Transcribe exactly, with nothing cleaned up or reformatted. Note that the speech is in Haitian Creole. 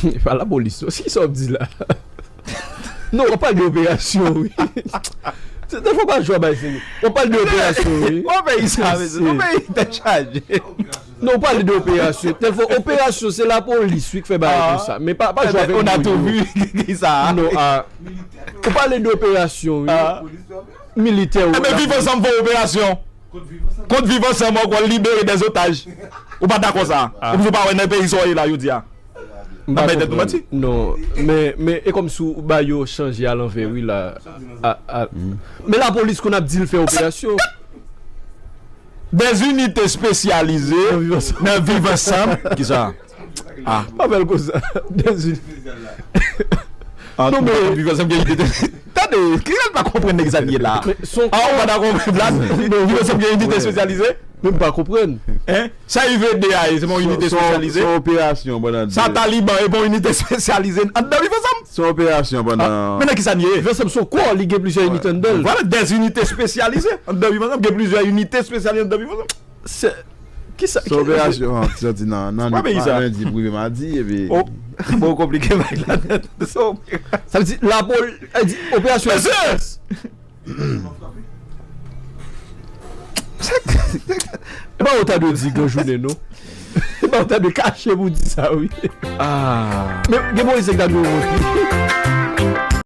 E pa lapolis non. Kisa w ap di la? Non, w ap pale de operasyon, wi. Se te fò pa jwe bay serye. W ap pale de operasyon, wi. Ou peyi sa, mesye. Ou peyi tèt chaje. Non, w pale de operasyon. Tèl fò, operasyon, se lapolis, wi, ki fè bagay konsa. Men pa, pa jwe avèk On a nou, tout yo. Vu ki sa. Non, a. Ou pale de operasyon, wi. Militè, wi. Enben, Viv Ansanm fè operasyon. Kont Viv Ansanm ankò libere dè otaj. Ou pa dakò sa? Ou pa wè nan peyi sa w ye la, yo di a. M pa konprann. Non, men, men e kòmsi w ba yo chanje alanvè, wi, la. A, a. Men lapolis konn ap di l fè operasyon. Des unités spécialisées nan Viv Ansanm. Kisa? Pa fè l konsa. Des unités. Non, men Viv Ansanm gen inite. Tande, ki lè pa konprann nèg sa ye la? Ah, ou pa dakò, Vlad? Viv Ansanm gen inite espesyalize? Men m pa konprann. Hein? Sa U V D a ye, se pa yon inite espesyalize? Se yon operasyon pandan Sa Taliban e pa yon inite espesyalize anndan Viv Ansanm? Se yon operasyon pandan Men nan ki sa n ye? Viv Ansanm se yon kò, li gen plizyè inite anndan l. Voilà, des unités spécialisées anndan Viv Ansanm, gen plizyè inite espesyalize anndan Viv Ansanm. Se kisa? Se operasyon an, ti sòti nan nan Wè peyi sa. Lendi pou rive madi epi Oh, bon konplike bagay la nèt. So, Sa vle di la pol, e di operasyon. Mesye! E pa ou ta dwe di gran jounen non. E pa ou ta dwe kache pou di sa, wi. Ah. Men gen polisye ki ta dwe monte.